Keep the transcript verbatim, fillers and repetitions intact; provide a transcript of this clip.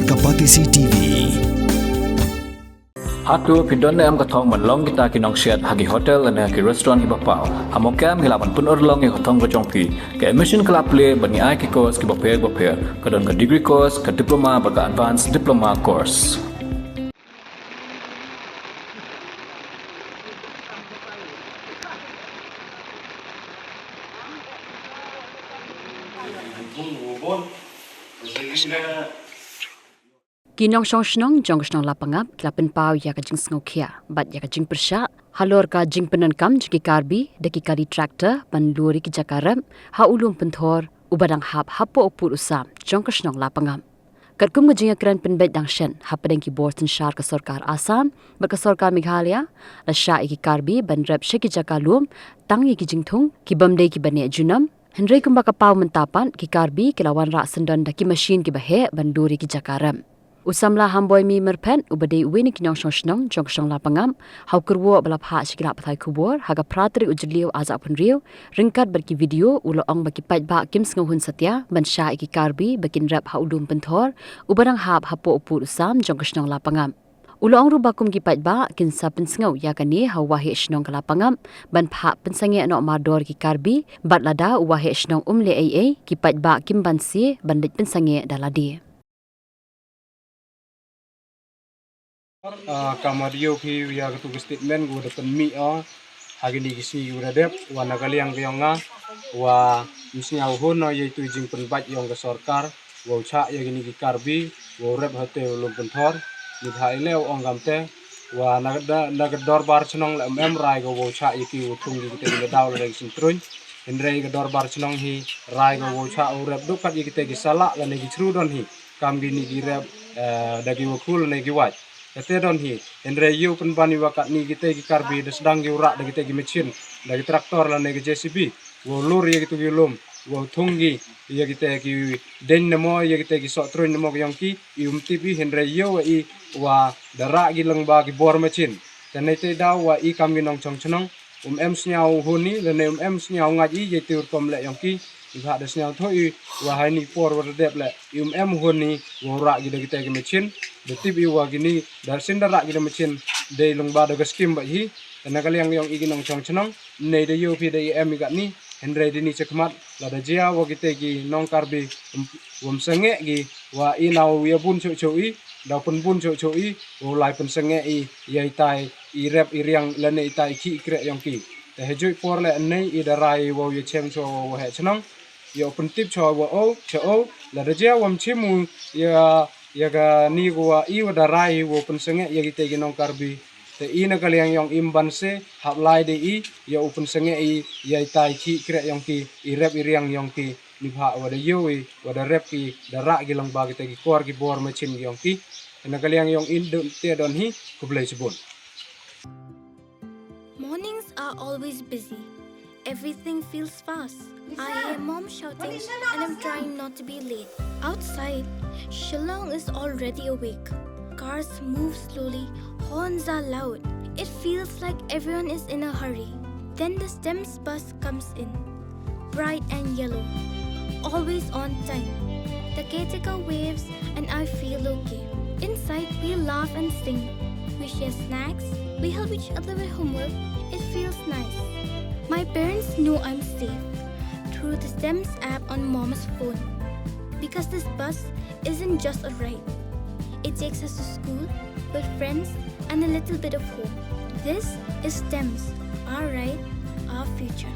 Ka Batesi T V. Hato phi don ne em ka thong ban long kita ki nongsiat ha ki hotel ne ha ki restaurant kiba paw? Ha Mawkyrwat ngi lah ban pynurlong ïa ka thong ka jong phi. Ka admission ka la plie bad ngi ai ki course kiba pher bapher. Ka don ka degree course, ka diploma bad ka advanced diploma course. Ki nongshong shnong jong ka shnong Lapangap ki la pynpaw ïa ka jingsngewkhia bad ïa ka jingpyrshah halor ka jingpyndonkam jong ki Karbi da ki kali tractor ban lur ïa ki jaka rep ha u lum pynthor uba dang hap hapoh u pud u sam jong ka shnong Lapangap. Katkum ka jingïakren pynbeit dang shen hapdeng ki bor synshar ka sorkar Assam bad ka sorkar Meghalaya, la shah ïa ki Karbi ban rep sha ki jaka lum tang ïa ki jingthung ki bym dei kiba neh junom. Hynrei kumba ka paw mynta pat, ki Karbi ki la wanrah syndon da ki mashin kiba heh ban lur ïa ki jaka rep. U samla Hamboimi Myrphet uba dei uwei na ki nongshong shnong jong ka shnong Lapangap, ha u kyrwoh ba la phah sha ki lad pathai khubor ha ka phra tarik u Jylliew arhajar arphew hynriew, ryngkat bad ki video, u la ong ba ki paidbah kim sngewhun satia ban shah ïa ki Karbi ba kin rep ha u lum pynthor uba dang hap hapoh u pud u sam jong ka shnong Lapangap. U la ong ruh ba kum ki paidbah kin sa pynsngew ïa kane ha u waheh shnong ka Lapangap ban phah pynsangeh noh mardor ki Karbi, bad lada u waheh shnong um leh ei ei, ki paidbah kim banse ban leit pynsangeh da lade. Ah, ka ma dei ïoh phi ïa katu ka statement ka wa da pynmih, ah, ha kine ki sngi ki wa da dep, wa na ka liang ka ïong nga, wa ym sngewhun noh ïa itu i jingpynbeit ïong ka sorkar, wa u shah ïa kine ki Karbi, wa u rep hate u lum pynthor, ni bha i leh u ong kamte, wa na ka da, na ka dorbar shnong la ym em rai ka wa u shah ïa ki u thung ïa kite ki daw lane ki syntruñ, hynrei ka dorbar shnong hi rai ka wa u shah u rep duk kat ïa kite ki salah lane ki chru don hi. Kam kine ki rep, eh, da ki wa khul ne ki wait. Kate don hi, hynrei ïoh pynban ïa wa katne kite ki Karbi da sdang ki u rah da kite ki machine, da ki tractor lane ki J C B, wa u lur ïa kitu ki lum, wa u thung ki ïa kite ki deng namo, ïa kite ki soh truñ namo ki ïong ki, i um tip i, hynrei ïoh i wa da rah ki lyngba ki bor machine. Te neite daw wa i kam ki nongshong shnong, um em sngewhun i, lane um em sngewngeit i ïa itu rukom leh ïong ki, i bha da sngewthuh i wa ha ini i por wa da dep leh, i um em hun i wa u rah ki da kite ki machine, da tip i wa kine da shin da rah ki da machine, dei lyngba da ka skim bad hi. Te na ka liang ïong i ki nongshong shnong, ne da ïoh phi da i em i katne, hynrei da ini shakhmat, lada jia wa kite ki nong Karbi, um, um sangeh ki, wa i na u ïa bun shuh shuh i, da pynbun shuh shuh i, wa u lai pynsangeh i, ïa itai i rep i riang lane itai i khih i kreh ïong ki. Te ha juh i por leh nei i da rai wa u ïa cheng shuh wa u waheh shnong, ïa u pyntip shuh wa u, shuh u, lada jia wa ym chim u ïa, ïa kane ka wa i wa da rai wa u pynsangeh ïa kite ki nong Karbi. Te i na ka liang ïong i ym banse, hap lai de i, ïa u pynsangeh i, ïa itai i khih i kreh ïong ki, i rep i riang ïong ki, ni bha wa da ïoh i, wa da rep ki, da rah ki lyngba kite ki kor ki bor machine ki ïong ki. Te na ka liang ïong i dun te don hi, khublei shibun. Mornings are always busy. Everything feels fast. I hear mom shouting and I'm trying not to be late. Outside, Shillong is already awake. Cars move slowly, horns are loud. It feels like everyone is in a hurry. Then the STEMS bus comes in, bright and yellow, always on time. The caretaker waves and I feel okay. Inside, we laugh and sing. We share snacks. We help each other with homework. It feels nice. My parents know I'm safe through the STEMS app on mom's phone. Because this bus isn't just a ride. It takes us to school, with friends, and a little bit of home. This is STEMS, our ride, our future.